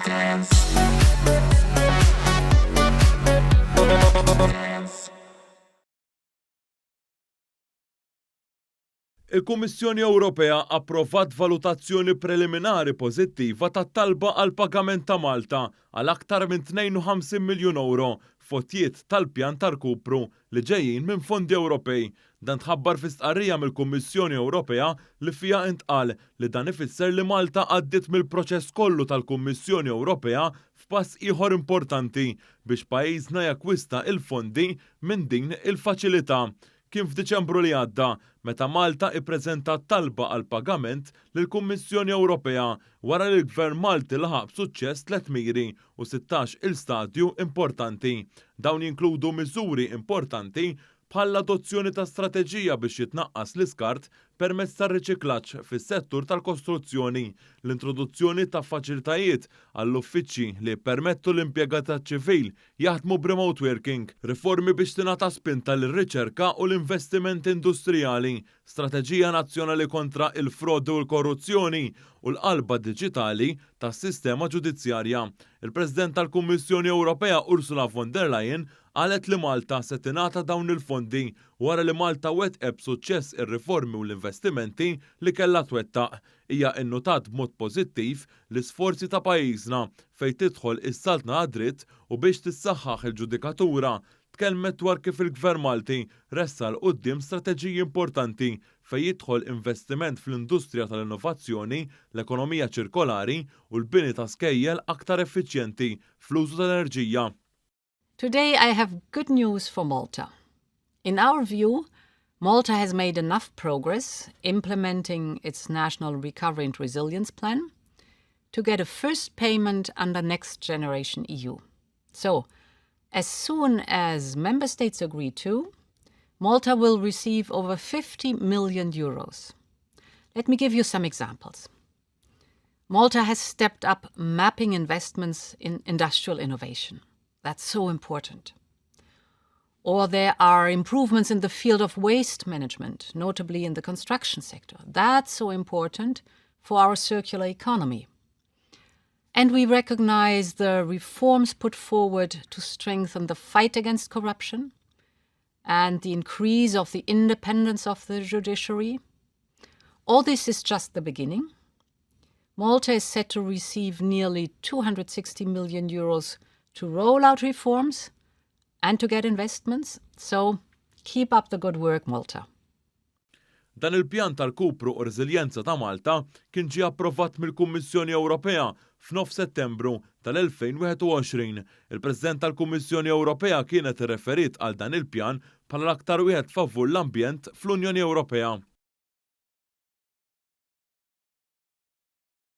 Dance. Dance. Il-Kummissjoni Ewropea approvat valutazzjoni preliminari pożittiva tat-talba għal pagament ta' Malta għal aktar minn 52 miljun ewro f'għotjiet tal-pjan ta' rkupru li ġejjin minn fondi Ewropej. Dan tħabbar fi stqarrija mill-Kummissjoni Ewropea li fiha intqal li dan ifisser li Malta għaddiet mill-proċess kollu tal-Kummissjoni Ewropea f'pass ieħor importanti biex pajjiżna jakkwista il-fondi minn din il-faċilità. Kien f'Diċembru li għadda meta Malta ippreżentat talba għal pagament lill-Kummissjoni Ewropea wara li l-Gvern Malti laħaq b'suċċess tlett miri u 16 il stadju importanti. Dawn jinkludu miżuri importanti bħall-adozzjoni ta' strateġija biex jitnaqqas l-iskart permezz tar-riċiklaġġ fis-settur tal-kostruzzjoni, l-introduzzjoni ta' faċilitajiet għall-uffiċċji li jippermettu l-impjegati taċ-ċivil jaħdmu b'remote working, riformi biex tingħata spinta lir-riċerka u l-investiment industrijali, strateġija nazzjonali kontra il-frodi u l-korruzzjoni u l-qalba diġitali tas-sistema ġudizzjarja. Il-President tal-Kummissjoni Ewropea Ursula von der Leyen qalet li Malta se tingħata dawn il-fondi wara li Malta wettqet b'suċċess ir-riformi u l-investimenti li kellha twettaq. Hija innutat b'mod pożittiv l-isforzi ta' pajjiżna fejn tidħol is-saltna tad-dritt u biex tissaħħaħ il-ġudikatura, tkellmet dwar kif il-Gvern Malti ressaq 'l quddiem strateġiji importanti fejn jidħol investiment fl-industrija tal-innovazzjoni, l-ekonomija ċirkolari u l-bini ta' skejjel aktar effiċjenti fl-użu tal-enerġija. Today I have good news for Malta. In our view, Malta has made enough progress implementing its National Recovery and Resilience Plan to get a first payment under Next Generation EU. So, as soon as member states agree to, Malta will receive over 50 million euros. Let me give you some examples. Malta has stepped up mapping investments in industrial innovation. That's so important. Or there are improvements in the field of waste management, notably in the construction sector. That's so important for our circular economy. And we recognize the reforms put forward to strengthen the fight against corruption and the increase of the independence of the judiciary. All this is just the beginning. Malta is set to receive nearly 260 million euros to roll out reforms and to get investments. So keep up the good work, Malta. Dan il-pjan tal-rkupru u reżiljenza ta' Malta kien ġie approvat mill-Kummissjoni Ewropea f'nofs Settembru tal-2021. Il-President tal-Kummissjoni Ewropea kienet irreferit għal dan il-pjan bħala l-aktar wieħed favur l-ambjent fl-Unjoni Ewropea.